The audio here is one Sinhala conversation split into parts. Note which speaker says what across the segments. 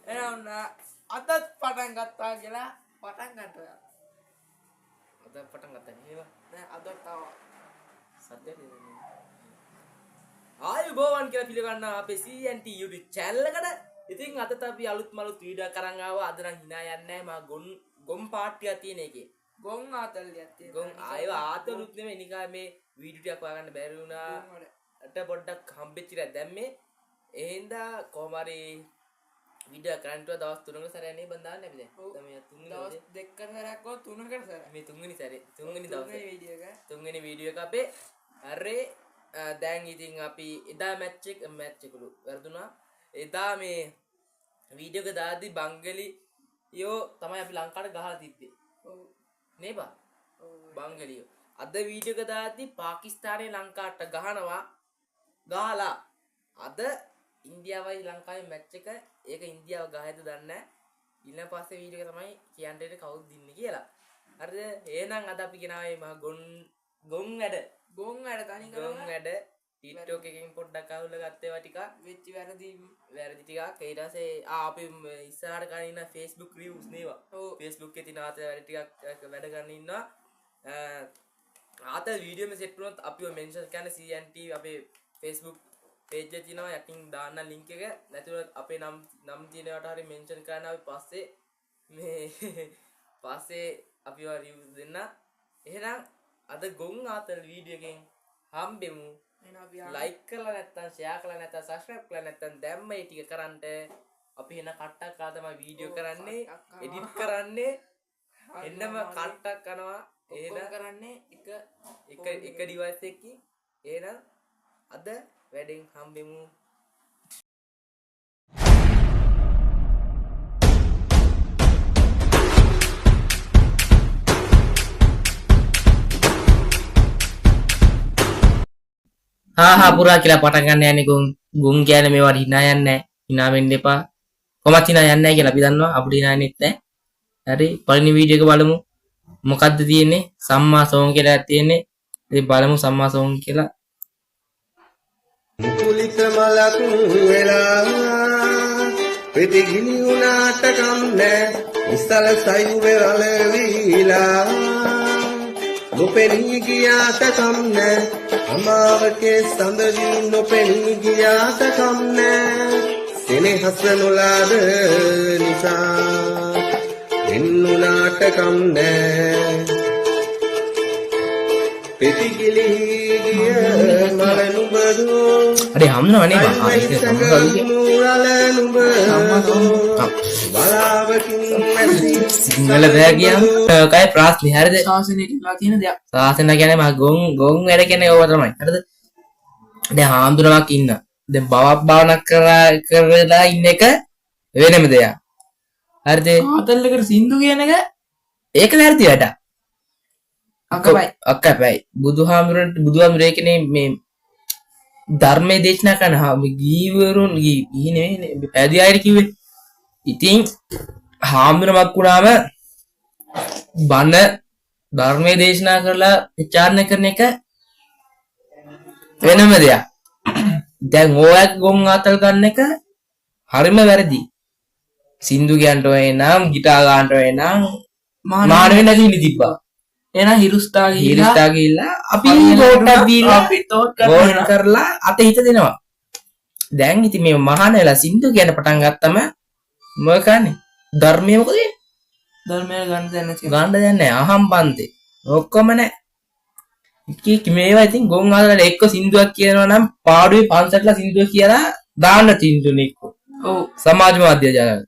Speaker 1: එහෙනම් අදත් පටන් ගත්තා කියලා පටන් ගන්න ඔයා.
Speaker 2: අද පටන් ගත්තා නේ ඒවා.
Speaker 1: නෑ අදත් ආවා.
Speaker 2: සද්දයක් දෙන්නේ. ආයුබෝවන් කියලා පිළිගන්නවා අපේ CNT YouTube channel එකට. ඉතින් අදත් අපි අලුත් මලුත් වීඩියෝ එකක් අරන් ආවා. අද නම් හිනා යන්නේ නැහැ. මා ගොන් ගොන් පාට්ටියක් තියෙන එකේ.
Speaker 1: ගොන් ආතල්ලියක් තියෙනවා.
Speaker 2: ගොන් ආයව ආතලුත් නෙමෙයි, නිකන් මේ වීඩියෝ ටිකක් හොයාගන්න බැරි වුණා.
Speaker 1: ගොන් වල.
Speaker 2: අට පොඩ්ඩක් හම්බෙච්ච ඉතින් දැන් මේ ඒ හින්දා කොහොම හරි වීඩියෝ කරන් හිටියා. දවස් තුනකට සැරයක් නේ බං දාන්නේ අපි දැන්.
Speaker 1: ඔව්.
Speaker 2: දැන් මේ තුන්වෙනි
Speaker 1: දවස්
Speaker 2: දවසේ.
Speaker 1: දෙකකට සැරයක් හෝ තුනකට සැරයක්.
Speaker 2: මේ තුන්වෙනි සැරේ, තුන්වෙනි දවසේ.
Speaker 1: තුන්වෙනි වීඩියෝ එක.
Speaker 2: තුන්වෙනි වීඩියෝ එක අපේ. හරි. දැන් ඉතින් අපි එදා මැච් එක, මැච් එකලු වැරදුනා. එදා මේ වීඩියෝ එක දාද්දි බංගලියෝ තමයි අපි ලංකාවට ගහලා තිබ්බේ.
Speaker 1: ඔව්.
Speaker 2: නේ බා?
Speaker 1: ඔව්.
Speaker 2: බංගලියෝ. අද වීඩියෝ එක දාද්දි පාකිස්තානයේ ලංකාවට ගහනවා. ගහලා අද ඉන්දියාවයි ලංකාවේ මැච් එක, ඒක ඉන්දියාව ගහයිද දන්නේ නැහැ. ඊළඟ පස්සේ වීඩියෝ එක තමයි කියන්න දෙන්නේ කවුද දින්නේ කියලා. හරිද? එහෙනම් අද අපි ගෙනාවේ මහා ගොන් ගොන් වැඩ.
Speaker 1: ගොන් වැඩ තනි
Speaker 2: ගොන්
Speaker 1: කරලා
Speaker 2: වැඩ TikTok එකෙන් පොඩ්ඩක් අහුල ගත්ත ඒවා ටිකක්.
Speaker 1: වෙච්ච වැරදි
Speaker 2: වැරදි ටිකක්. ඊට පස්සේ අපි ඉස්සරහට ගන්න ඉන්න Facebook reviews නේවා.
Speaker 1: ඔව්.
Speaker 2: Facebook එකේ තියෙන ආතල් වැඩ ටිකක් වැඩ ගන්න ඉන්නවා. ආතල් වීඩියෝ මේ සෙට් වුණොත් අපිව මෙන්ෂන් කරන්න CNT අපේ Facebook page එකේ තියෙනවා, යටින් දාන්න link එක. නැතුව අපේ නම් තියෙනවට හරි මෙන්ෂන් කරන්න අපි පස්සේ මේ පස්සේ අපිව රිව්ස් දෙන්න. එහෙනම් අද ගොන් ආතල් වීඩියෝ එකෙන් හම්බෙමු.
Speaker 1: එහෙනම් අපි
Speaker 2: ලයික් කරලා නැත්තම්, ෂෙයා කරලා නැත්තම්, සබ්ස්ක්‍රයිබ් කරලා නැත්තම් දැම්ම මේ ටික කරන්ට. අපි එන කට්ටක් කාලා තමයි වීඩියෝ
Speaker 1: ඔව්,
Speaker 2: කරන්නේ,
Speaker 1: කට්ටක් කනවා.
Speaker 2: එඩිට් කරන්නේ,
Speaker 1: හරි,
Speaker 2: එන්නම
Speaker 1: හරි.
Speaker 2: කට්ටක් කනවා.
Speaker 1: ඔක්කොම
Speaker 2: එහෙනම්
Speaker 1: කරන්නේ එක
Speaker 2: එක එක ඩිවයිස් එකකින්. එහෙනම් අද වැඩෙන් හම්බෙමු. හා හා පුරා කියලා පටන් ගන්න යන්නේ ගොන් ගොන් කියන්නේ මේවට හිනා යන්නේ නැහැ. හිනා වෙන්න එපා. කොහොමත් හිනා යන්නේ නැහැ කියලා අපි දන්නවා. අපිට හිනා යන්නෙත් නැහැ. හරි, පළවෙනි වීඩියෝ එක බලමු. මොකද්ද තියෙන්නේ? සම්මා සෝන් කියලා එකක් තියෙන්නේ. ඉතින් බලමු සම්මා සෝන් කියලා.
Speaker 3: මුකුලිත මලක් වෙලා පෙතිගිනි වුණාට කම් නෑ, නිසල සයුරේ රළ වීලා නොපෙනී ගියාට කම් නෑ, අමාවකේ සඳ වී නොපෙනී ගියාට කම් නෑ, සෙනෙහස නොලාද නිසා එන්නුනාට කම් නෑ, පෙතිගිලි ගිය මල නුඹදෝ.
Speaker 2: අඩේ හම්නව නේ බං. ආ ඒක සම්මා
Speaker 3: බලාවකින් මැසි
Speaker 2: සිංහල බෑ කියම්. ඔකයි ප්‍රශ්නේ. හරිද?
Speaker 1: ශාසනයට වෙලා තියෙන දෙයක්.
Speaker 2: සාසන කියන්නේ මහ ගොන් ගොන් වැඩ කියන්නේ ඕවා තමයි. හරිද? දැන් හාමුදුරුවක් ඉන්න. දැන් බවක් භාවනා කරලා කරලා ඉන්න එක වෙනම දෙයක්. හරිද?
Speaker 1: ආතල් එකට සින්දු කියන එක
Speaker 2: ඒක වැරදි වැඩක්.
Speaker 1: අකපයි.
Speaker 2: අකපයි. බුදුහාමුදුරන්ට බුදුහාමුදුරේ කියන්නේ මේ ධර්මයේ දේශනා කරන හා මේ ගීවරුන් ගී නෙවෙයි නේ, පැවිදි අයට කිව්වේ. ඉතින් හාමුදුරුවමක් වුණාම බණ ධර්මයේ දේශනා කරලා ප්‍රචාරණය කරන එක වෙනම දෙයක්. දැන් ඔයත් ගොන් ආතල් ගන්න එක හරිම වැරදි. සින්දු කියන්න ඕනේ නම්, ගිටාර් ගන්න ඕනේ නම් මාන වෙන්නේ නැති ඉඳි තිබ්බා.
Speaker 1: එහෙනම් හිරුස්තා ගිහිල්ලා
Speaker 2: හිරුස්තා ගිහිල්ලා අපි
Speaker 1: අපි
Speaker 2: වෝට් එකක් දීලා
Speaker 1: අපි තෝට්
Speaker 2: වෝට්
Speaker 1: කරනවා.
Speaker 2: කරලා අත හිත දෙනවා. දැන් ඉතින් මේ මහාන වෙලා සින්දු කියන්න පටන් ගත්තම මොකද කරන්නේ? ධර්මය මොකද වෙන්නේ?
Speaker 1: ධර්මය ගන්න දෙයක් නැති වෙනවා.
Speaker 2: ගන්න දෙයක් නැහැ. අහම් බන්තේ. ඔක්කොම නැහැ. කී මේවා ඉතින් ගොන් ආදලා එක්ක සින්දුවක් කියනවා නම් පාඩුවේ පන්සලට සින්දුව කියලා දාන්න තින්දුනේ එක්ක.
Speaker 1: ඔව්.
Speaker 2: සමාජ මාධ්‍ය ජාලවල.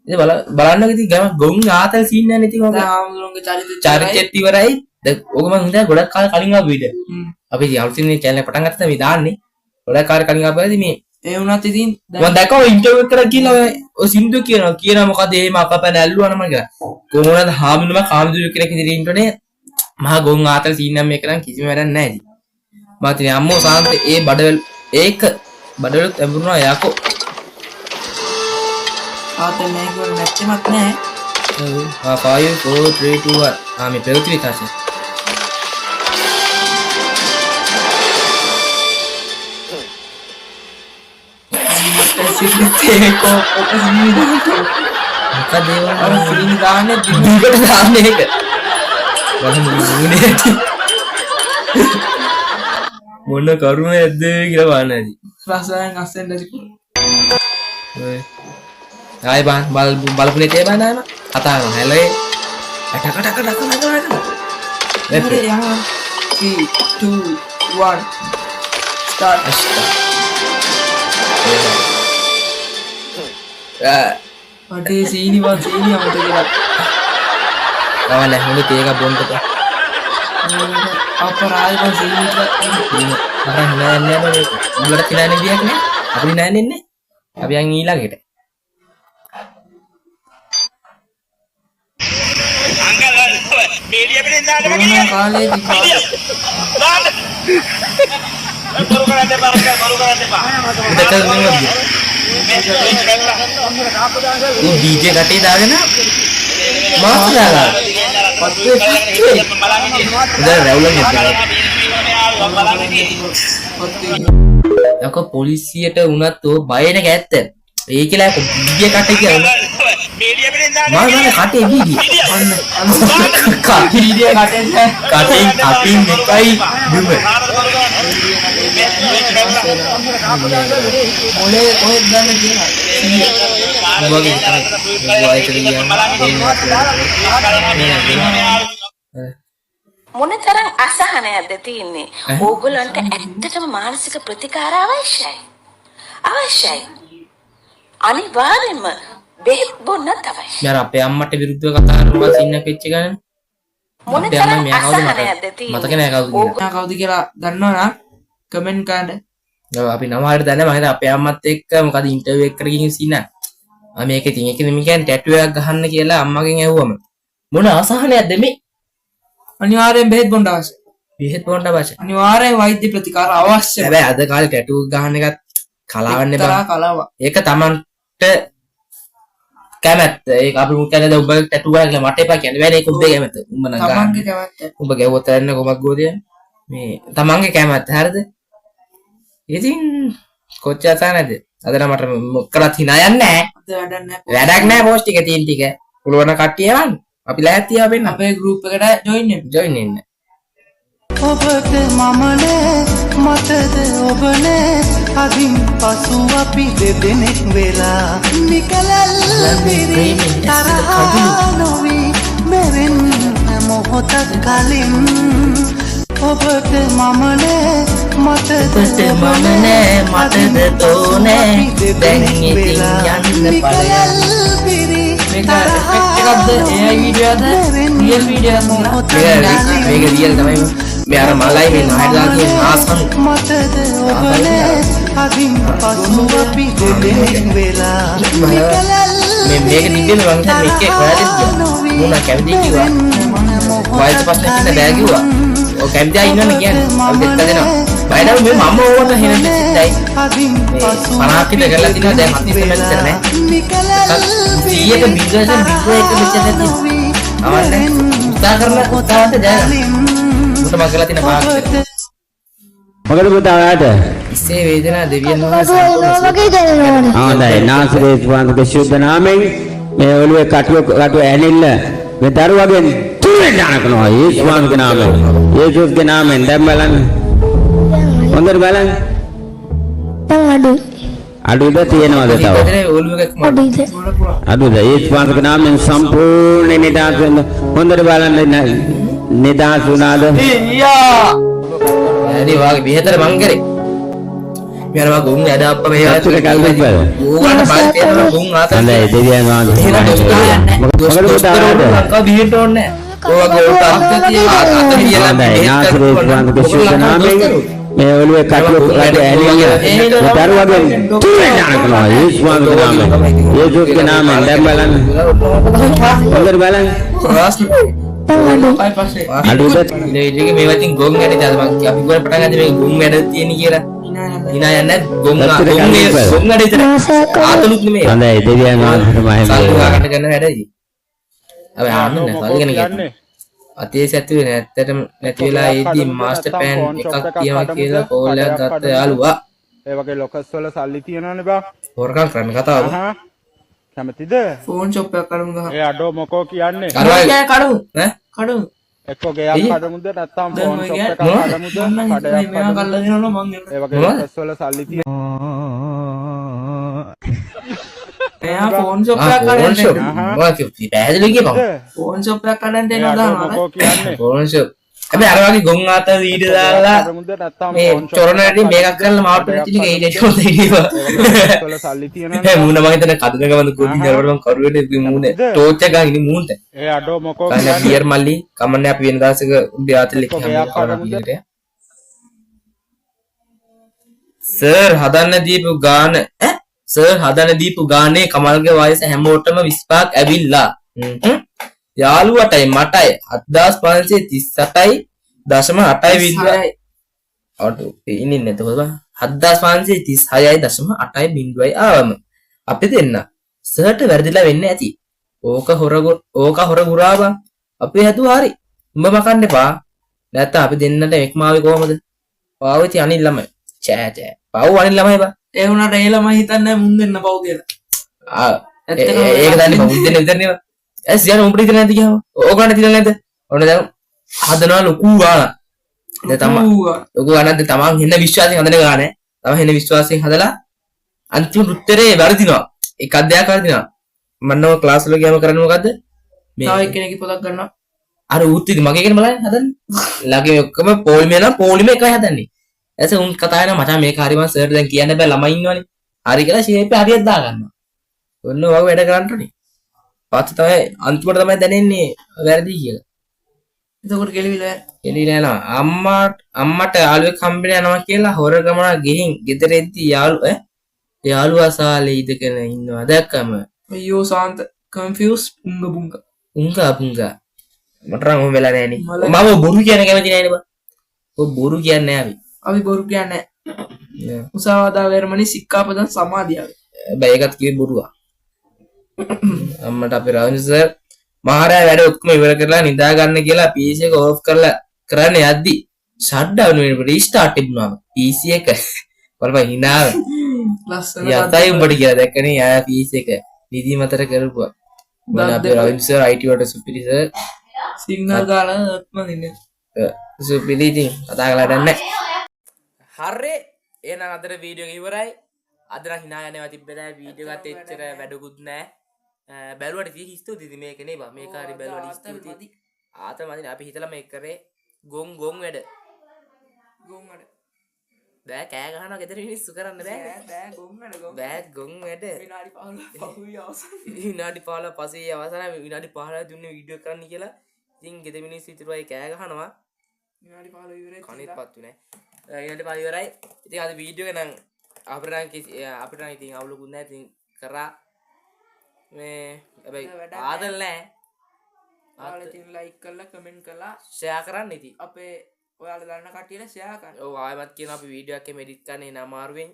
Speaker 2: ඉතින් බලන්නකෝ ඉතින් ගම ගොන් ආතල් සීන් යන්නේ ඉතින් ඔක.
Speaker 1: දැන් හාමුදුරුවන්ගේ චරිතෙත් ඉවරයි.
Speaker 2: චරිතෙත් ඉවරයි. දැන් ඕක මං හිතන්නේ ගොඩක් කාල කලින් ආපු වීඩියෝ. අපි ඉතින් අලුතින් මේ චැනල් එක පටන් ගත්තා මේ දාන්නේ. ගොඩක් කාල කලින් ආපු වෙලාවේදී මේ
Speaker 1: ඒ වුණත් ඉතින් දැන්
Speaker 2: මං දැක්කා ඔය ඉන්ටර්විව් එක කරලා කියලා ඔය සින්දු කියනවා. කියනවා මොකද එහෙම අකපැන ඇල්ලුවා නම් මං කියලා. කොහොමද හාමුදුරුවෝ හාමුදුරුවෝ කෙනෙක් ඉදිරියේ ඉන්නෝනේ මහා ගොන් ආතල් සීන් නම් මේක නම් කිසිම වැඩක් නැහැ ඉතින්. මං ඉතින් අම්මෝ සාන්ත ඒ බඩවැල් ඒක බඩවැලුත් ඇඹුරුණා යකෝ.
Speaker 1: ආතල් නෑ කියවල නැත්තෙමත් නෑ.
Speaker 2: ඔව්. 5 4 3 2 1. මේ ප්‍රගති විකාශය.
Speaker 1: සිරිතේ කො සීනි දාන්න.
Speaker 2: මොකද ඒවා
Speaker 1: අර සීනි දාන්නේ
Speaker 2: දිගට දාන්නේ ඒක. බලන්න මූණේ ඇති. මොන කරුණයක්ද කියලා බලන්න ඇති.
Speaker 1: රසයෙන් අස්සෙන් දැසි.
Speaker 2: ඔය. ආයෙ බලන්න බල බලපු නේ තේ බලන්න ආයෙම කතා කරනවා. හැලේ. ටක ටක ටක ටක ටක.
Speaker 1: හරි යනවා. 3 2 1 start.
Speaker 2: අෂ්ටා.
Speaker 1: අඩේ සීනි බං සීනි අමතක කරලා.
Speaker 2: කවන්නේ හොඳ තේ එකක් බොන්න එපා.
Speaker 1: අපරාධ බං සීනි ටිකක්.
Speaker 2: මට හිනා යන්නේ නෑ මේක. උඹලට හිනා යන විදියක් නෑ. අපි හිනා යන්නේ නෑ. අපි යන් ඊළඟට.
Speaker 1: කොරෝනා කාලේ තිබ්බා.
Speaker 2: දැකලා මොනවද? ඌ ඩීජේ කටේ දාගෙන මාස් දාලා.
Speaker 1: පත්වේ පත්වේ.
Speaker 2: උදේ රැවුලන් නැද්ද?
Speaker 1: පත්වේ.
Speaker 2: යකෝ පොලිසියට වුණත් ඔය බය වෙන එක ඇත්ත. ඒ කියලා යකෝ ඩීජේ කටේ කියලා මම මම කටේ වීඩියෝ.
Speaker 1: අන්න අන්න
Speaker 2: කටේ
Speaker 1: වීඩියෝ කටේ නෑ.
Speaker 2: කටින් කටින් එකයි දුම.
Speaker 1: මොලේ කොහෙද දාන්න කියලා. සීය.
Speaker 2: උඹගේ තමයි. උඹ ආයතන ගියාම
Speaker 4: මොනතරම් අසහනයක්ද තියෙන්නේ. ඕගොල්ලන්ට ඇත්තටම මානසික ප්‍රතිකාර අවශ්‍යයි. අවශ්‍යයි. අනිවාර්යෙන්ම බෙහෙත් බොන්නත් අවශ්‍යයි.
Speaker 2: යාර අපේ අම්මට විරුද්ධව කතා කරනවා සින්නක් වෙච්ච ගමන්. අපේ අම්මා
Speaker 4: මොනතරම්
Speaker 2: මෙයා කවුද මට
Speaker 4: අසහනයක්ද තියෙන්නේ.
Speaker 2: මතක නෑ කවුද කියලා.
Speaker 1: ඔයා කවුද කියලා දන්නවා නම් කමෙන්ට් කරන්න.
Speaker 2: ඔව් අපි නම හරියට දන්නේ නැහැ. මම හිතා අපේ අම්මත් එක්ක මොකද ඉන්ටර්විව් එකකට ගිහින් සින්න. ආ මේක ඉතින් ඒක නෙමෙයි කියන්නේ ටැටු එකක් ගහන්න කියලා අම්මගෙන් ඇහුවම මොන අසහනයක්ද මේ?
Speaker 1: අනිවාර්යෙන් බෙහෙත් බොන්න අවශ්‍යයි.
Speaker 2: බෙහෙත් බොන්න අවශ්‍ය.
Speaker 1: අනිවාර්යෙන් වෛද්‍ය ප්‍රතිකාර අවශ්‍යයි.
Speaker 2: හැබැයි අද කාලේ ටැටු ගහන එකත් කලාවක් නේ බං.
Speaker 1: කලාවක්.
Speaker 2: ඒක Tamanට කැමැත්ත. ඒක අපි මුක් කියන්නේ දැන් උඹ ටැටු ගහන්න කියලා මට එපා කියන්නේ බෑනේ. ඒක උඹේ කැමැත්ත. උඹ නම් ගහන්න.
Speaker 1: තමන්ගේ කැමැත්ත.
Speaker 2: උඹ ගැව්වොත් යන්නේ කොමක් ගෝදියන්නේ. මේ තමන්ගේ කැමැත්ත හරිද? ඉතින් කොච්චර අසහනද? අද නම් මට මොකක්වත් hina යන්නේ නැහැ.
Speaker 1: අද වැඩක් නෑ.
Speaker 2: වැඩක් නැහැ පෝස්ට් එක තියෙන ටික. පුළුවන් නම් කට්ටිය එවන්න. අපි ලෑස්ති ආව වෙන්න.
Speaker 1: අපේ ගෲප් එකට ජොයින් වෙන්න.
Speaker 2: ජොයින් වෙන්න.
Speaker 5: ඔබට මම නෑ මටද ඔබ නෑ අදින් පසු අපි දෙදෙනෙක් වෙලා නිකලල් පිරි තරහා නොවී මැරෙන්න මොහොතක් කලින් ඔබට මම නෑ මටද
Speaker 2: ඔබට
Speaker 5: ඔබ
Speaker 2: මම නෑ, මටද
Speaker 5: අදින්
Speaker 2: තෝ
Speaker 5: පසු
Speaker 2: නෑ.
Speaker 5: අපි
Speaker 2: දැන්
Speaker 5: දෙදෙනෙක්
Speaker 2: ඉතින්
Speaker 5: වෙලා
Speaker 2: යන්න ඵලයන්.
Speaker 5: නිකලල් පිරි
Speaker 1: මේක එෆෙක්ට් එකක්ද AI වීඩියෝ එකද රියල් වීඩියෝ එකක්ද
Speaker 2: මේක මේක රියල් තමයි. මේ අර මලයි මේ නායට දාලා තියෙන නාසන්.
Speaker 5: මටද ඔබ නෑ අදින් පසු අපි දෙදෙනෙක් වෙලා
Speaker 2: මේ මේක තිබ්බේ මං හිතන්නේ මේකේ හොයාගෙන ගියා. මූ නම් කැමති කිව්වා. වයස ප්‍රශ්නයක් ඉන්න බෑ කිව්වා. ඔව් කැමති අය ඉන්නවනේ කියන්නේ. අපි දෙක්ක දෙනවා. බය නම් මේ මම ඕන එහෙම සිද්දයි. මේ 50ක් විතර කරලා තිනවා දැන් 70 මෙච්චර නෑ. 100ට බිඳුවෙන් බිඳුව එක මෙච්චර නැති. අවන්නේ උත්සාහ කරන උත්සාහත් ජය ගන්න. උට මම කරලා තියෙන 5ක් විතර.
Speaker 6: මොකද පුතා ඔයාට?
Speaker 2: ඉස්සේ වේදනා දෙවියන් වහන්සේ සම්පූර්ණ
Speaker 7: වගේ දැනෙනවනේ.
Speaker 6: හොඳයි. නාසරේත් වහන්සේගේ ශුද්ධ නාමයෙන් මේ ඔළුවේ කටුව කටුව ඇනිල්ල මේ දරුවගෙන් තුනෙන් යනකනවා යේසුස් වහන්සේගේ නාමයෙන්. යේසුස්ගේ නාමයෙන් දැන් බලන්න. හොඳට බලන්න.
Speaker 7: දැන් අඩුයි.
Speaker 6: අඩුද තියෙනවද තව?
Speaker 2: වේදනාවේ ඔළුව එකක් මම
Speaker 7: අඩුයිද?
Speaker 6: අඩුද? යේසුස් වහන්සේගේ නාමයෙන් සම්පූර්ණ නිදහස් වෙන්න. හොඳට බලන්න නිදහස් වුණාද?
Speaker 2: හරි වාගේ බෙහෙතර මං කරේ. මේ අර මං ගොන් ඇද අප්පා මේ
Speaker 6: සතුට කල් තිබ්බද?
Speaker 2: ඕගොල්ලන්ට බල තියෙනවා ගොන් ආතල්.
Speaker 6: හොඳයි දෙවියන් වහන්සේ.
Speaker 2: එහෙනම් දොස්තර
Speaker 6: මොකද
Speaker 2: දොස්තර
Speaker 6: පුතා ඔයාට?
Speaker 2: ලංකාව බිහින්ට ඕනේ නැහැ. ඔය වගේ ඔය අත අත තියලා
Speaker 6: හොඳයි.
Speaker 2: බෙහෙත්
Speaker 6: නාසරේත්
Speaker 2: කරන්න
Speaker 6: වහන්සේගේ ශුද්ධ නාමයෙන් මේ ඔළුවේ කටුව කටුව ඇනිල්ල මේ දරුවගෙන් තුනෙන් යනකනවා යේසුස් වහන්සේගේ නාමයෙන්. යේසුස්ගේ නාමයෙන් දැන් බලන්න. හොඳට බලන්න.
Speaker 7: දැන් අඩුයි.
Speaker 1: පයි පස්සේ
Speaker 6: අඩුද?
Speaker 2: ඉතින් මේවා ඉතින් ගොන් වැඩ ඉතින් අද මං අපි ගොඩ පටන් ගත්තේ මේ ගොන් වැඩ තියෙන කියලා.
Speaker 1: හිනා යන්න.
Speaker 2: හිනා යන්නේ ගොන්
Speaker 6: ලස්සන
Speaker 2: ගොන්
Speaker 6: කල් තිබ්බද?
Speaker 2: ගොන් වැඩ විතරයි.
Speaker 7: මාසයක්
Speaker 2: ආතලුත් නෙමෙයි.
Speaker 6: හොඳයි දෙවියන් වහන්සේට මහිම
Speaker 2: සල්ලි
Speaker 6: වේවා.
Speaker 2: හොයාගන්න කරන වැඩ ඉතින්. අපි ආන්න නෑ සල්ලි ගැන කියන්නේ. අතේ සැතුවේ නෑ ඇත්තටම නැති වෙලා ඒදී මාස්ටර් ප්ලෑන් එකක් තියනවා කියලා කෝල් එකක් ගත්ත යාළුවා.
Speaker 8: ඒ වගේ ලොකස් වල සල්ලි තියෙනවනේ බා.
Speaker 2: හොරකම් කරන්න කතාව.
Speaker 8: කැමතිද?
Speaker 1: ෆෝන් ෂොප් එකක් කඩමු ගහ.
Speaker 8: ඒ අඩෝ මොකෝ කියන්නේ?
Speaker 2: අර
Speaker 1: කියන්නේ කඩමු.
Speaker 2: ඈ
Speaker 1: කඩමු.
Speaker 8: එක්කෝ ගෙයක් කඩමුද නැත්නම් ෆෝන් ෂොප් එකක් කඩමුද?
Speaker 1: කඩයක් මෙයා කල්ලා දෙනවනම් මං එන්න.
Speaker 8: ඒ වගේ බස් වල සල්ලි තියෙන.
Speaker 1: එයා ෆෝන් ෂොප් එකක් කඩන්න.
Speaker 2: Phone shop. මොකක්ද කිව්වේ? පැහැදිලි කියපන්.
Speaker 1: ෆෝන් ෂොප් එකක් කඩන්න එනවා දානවා.
Speaker 8: මොකෝ කියන්නේ?
Speaker 2: Phone shop. හැබැයි අර වගේ ගොන් ආත වීඩියෝ දාලා මේ චොරණ වැඩි මේකක් කරලා මාවට් වෙච්ච ටික ඒ දෙක හොඳ හිටියා.
Speaker 8: වල සල්ලි තියෙනවා.
Speaker 2: ඒ මූණ මං හිතන්නේ කඩන ගමන් කුඩි කරවට මං කරු වෙන්නේ මූණ ටෝච් එක ගහගෙන ඉන්නේ මූණට.
Speaker 8: ඒ අඩෝ මොකෝ
Speaker 2: කියන්නේ? බියර් මල්ලි කමන්නේ අපි වෙන දවසක උඹේ ආතල් එක්ක හම්බ. සර් හදන්න දීපු ගාන ඈ සර් හදන්න දීපු ගානේ කමල්ගේ වයස හැමෝටම 25ක් ඇවිල්ලා. යාළුවටයි මටයි 7538.8 බිඳුවයි. අඩෝ ඉන්නේ නැතකොට බං 7536.8 බිඳුවයි ආවම අපි දෙන්න සර්ට වැරදිලා වෙන්න ඇති. ඕක හොර ඕක හොර ගුරා බං. අපි හැදුවා හරි. උඹ මකන්න එපා. නැත්තම් අපි දෙන්නට එක්මාවේ කොහමද? පාව ඉතින් අනිත් ළමයි. චෑ චෑ. පව් අනිත් ළමයි බං.
Speaker 1: ඒ වුණාට ඒ ළමයි හිතන්නේ මුන් දෙන්න පව් කියලා.
Speaker 2: ආ ඒක දන්නේ මුන් දෙන්න විතරනේ බං. ඇස් යන උඹට හිතෙන්නේ නැද්ද කියව? ඕගොල්ලන්ට හිතෙන්නේ නැද්ද? ඔන්න දැන් හදනවා ලොකු ගාණක්. දැන් තමන් ලොකු ගාණක් දැන් තමන් හෙන විශ්වාසයෙන් හදන ගාණ ඈ. තමන් හෙන විශ්වාසයෙන් හදලා අන්තිම උත්තරේ වැරදිනවා. එකක් දෙයක් වැරදිනවා. මම නම් ක්ලාස් වල ගියාම කරන්නේ මොකද්ද?
Speaker 1: මේ තව එක්කෙනෙක්ගේ පොතක් ගන්නවා.
Speaker 2: අර ඌත් ඉතින් මගේ එකනේ බලන්න හදන්නේ. ළඟේ ඔක්කොම පොලිමේ නම් පොලිමේ එකයි හදන්නේ. ඊට උන් කතා වෙනවා මචං මේක හරි මං සර් දැන් කියන්න බෑ ළමයි ඉන්නවනේ. හරි කියලා ෂේප් එක හරියට දා ගන්නවා. ඔන්න ඔය වගේ වැඩ කරන්න ඕනේ. පස්සේ තමයි අන්තිමට තමයි දැනෙන්නේ වැරදි කියලා.
Speaker 1: එතකොට කෙලිවිලා
Speaker 2: කෙලිවිලා යනවා. අම්මට යාළුවෙක් හම්බෙලා යනවා කියලා හොර ගමන ගිහින් ගෙදර එද්දි යාළුවා සාලේ ඉඳගෙන ඉන්නවා දැක්කම.
Speaker 1: අයියෝ සාන්ත කන්ෆියුස් උංග බුංග.
Speaker 2: උංග බුංග. මට නම් ඔහොම වෙලා නෑනේ. මම බොරු කියන කැමති නෑනේ බං. ඔය බොරු කියන්නේ නෑ අපි.
Speaker 1: අපි බොරු කියන්නේ නෑ. මුසාවාදා වේරමණී සික්ඛාපදං සමාදියාවි.
Speaker 2: හැබැයි ඒකත් කිව්වේ බොරුවක්. අම්මට අපේ රවීන්ද්‍ර සර් මහරයා වැඩ ඔක්කොම ඉවර කරලා නිදා ගන්න කියලා PC එක ඕෆ් කරලා කරන්න යද්දි ෂට් ඩවුන් වෙනකොට රීස්ටාර්ට් තිබුණාම PC එක බලපන් hina
Speaker 1: ලස්සන
Speaker 2: යතයි උඹට කියලා දැක්කනේ යා PC එක නිදි මතර කරපුවා. මොන අපේ රවීන්ද්‍ර සර් IT වලට සුපිරි සර්
Speaker 1: සිග්නල් ගාලා අත්ම දින්නේ.
Speaker 2: සුපිරි ඉතින් කතා කරලා වැඩක් නැහැ. හරි එහෙනම් අදට වීඩියෝ එක ඉවරයි. අද නම් hina යනවා තිබ්බේ නෑ වීඩියෝ එකත් එච්චර වැඩකුත් නෑ. බැලුවට ඉතින් ස්තුතියි ඉතින් මේක නේ බා මේක හරි බැලුවට ස්තුතියි. ආතල් මදිනේ අපි හිතලා මේක කරේ ගොන් ගොන් වැඩ.
Speaker 1: ගොන් වැඩ.
Speaker 2: බෑ කෑ ගහනවා ගෙදර මිනිස්සු කරන්න බෑ.
Speaker 1: බෑ ගොන් වැඩ ගොන්.
Speaker 2: බෑ ගොන් වැඩ.
Speaker 1: විනාඩි 15 පහුවී අවසන්.
Speaker 2: විනාඩි 15 පස්සේ අවසන් විනාඩි 15 දුන්නේ වීඩියෝ කරන්න කියලා. ඉතින් ගෙදර මිනිස්සු ඉතුරුයි කෑ ගහනවා.
Speaker 1: විනාඩි 15 ඉවරයි.
Speaker 2: කනෙත් පත්තු නෑ. විනාඩි 15 ඉවරයි. ඉතින් අද වීඩියෝ එක නම් අපිට නම් කිසි අපිට නම් ඉතින් අවුලකුත් නෑ. ඉතින් කරා මේ හැබැයි ආතල් නෑ.
Speaker 1: ඔයාලා ඉතින් ලයික් කරලා කමෙන්ට් කරලා
Speaker 2: ෂෙයා කරන්න ඉතින්.
Speaker 1: අපේ ඔයාලා දන්න කට්ටියට ෂෙයා කරන්න.
Speaker 2: ඔව් ආයෙමත් කියනවා අපි වීඩියෝ එකක් එහෙම එඩිට් කරන්න එන අමාරුවෙන්.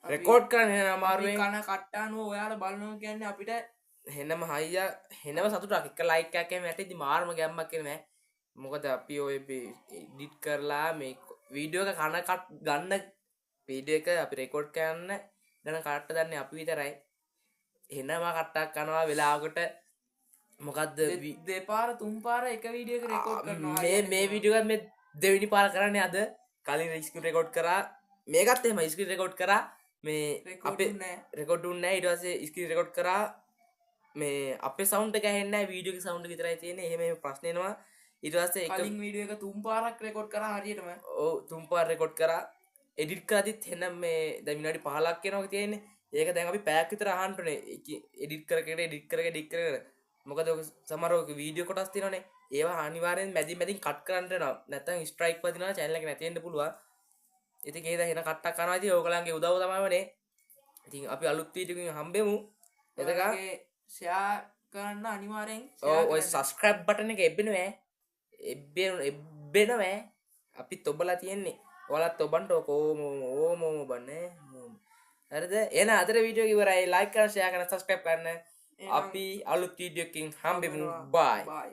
Speaker 2: රෙකෝඩ් කරන්න එන අමාරුවෙන්.
Speaker 1: කන කට්ටානුව ඔයාලා බලනවා කියන්නේ අපිට
Speaker 2: හෙනම හයියා හෙනම සතුටක්. එක ලයික් එකක් එහෙම වැටෙද්දි මාරම ගැම්මක් එන්නේ නෑ. මොකද අපි ඔය එඩිට් කරලා මේ වීඩියෝ එක කන කට් ගන්න වීඩියෝ එක අපි රෙකෝඩ් කරන්න ගන්න කට්ට දන්නේ අපි විතරයි. එනම කට්ටක් කනවා වෙලාවකට මොකද්ද
Speaker 1: දෙපාර තුන් පාර එක වීඩියෝ එක රෙකෝඩ් කරනවා.
Speaker 2: මේ මේ වීඩියෝ එකත් මේ දෙවෙනි පාර කරන්නේ අද. කලින් ස්ක්‍රීන් රෙකෝඩ් කරා. මේකත් එහෙමයි ස්ක්‍රීන් රෙකෝඩ් කරා. මේ අපේ රෙකෝඩ් උන්නේ නැහැ. ඊට පස්සේ ස්ක්‍රීන් රෙකෝඩ් කරා. මේ අපේ සවුන්ඩ් එක ඇහෙන්නේ නැහැ. වීඩියෝ එකේ සවුන්ඩ් එක විතරයි තියෙන්නේ. එහෙම එහෙම ප්‍රශ්න එනවා. ඊට පස්සේ එක
Speaker 1: කලින් වීඩියෝ එක තුන් පාරක් රෙකෝඩ් කරා හරියටම.
Speaker 2: ඔව් තුන් පාර රෙකෝඩ් කරා. එඩිට් කරද්දිත් එනම් මේ දැන් විනාඩි 15ක් යනවා තියෙන්නේ. ඒක දැන් අපි පැයක් විතර අහන්න ඕනේ. එඩිට් කර කර එඩිට් කර එඩිට් කර කර. මොකද ඔක සමහර ඔක වීඩියෝ කොටස් තියෙනවනේ. ඒවා අනිවාර්යෙන් මැදින් මැදින් කට් කරන්න වෙනවා. නැත්නම් ස්ට්‍රයික් වදිනවා චැනල් එක නැති වෙන්න පුළුවන්. ඉතින් ඒ දැන් එන කට්ටක් කනවා. ඉතින් ඕගොල්ලන්ගේ උදව්ව තමයි වනේ. ඉතින් අපි අලුත් වීඩියෝ එකකින් හම්බෙමු. එතකන්
Speaker 1: ෂෙයා කරන්න අනිවාර්යෙන්.
Speaker 2: ඔව් ඔය සබ්ස්ක්‍රයිබ් බටන් එක එබ්බෙනවා. එබ්බෙනවා. අපි තොබලා තියෙන්නේ. ඔයාලත් ඔබන්ට ඔක ඕම ඕම ඕම ඕම බන්නේ. හරිද? එහෙනම් අදට වීඩියෝ එක ඉවරයි. ලයික් කරන්න, ෂෙයා කරන්න, සබ්ස්ක්‍රයිබ් කරන්න. අපි අලුත් වීඩියෝ එකකින් හම්බෙමු. බයි.
Speaker 1: බයි.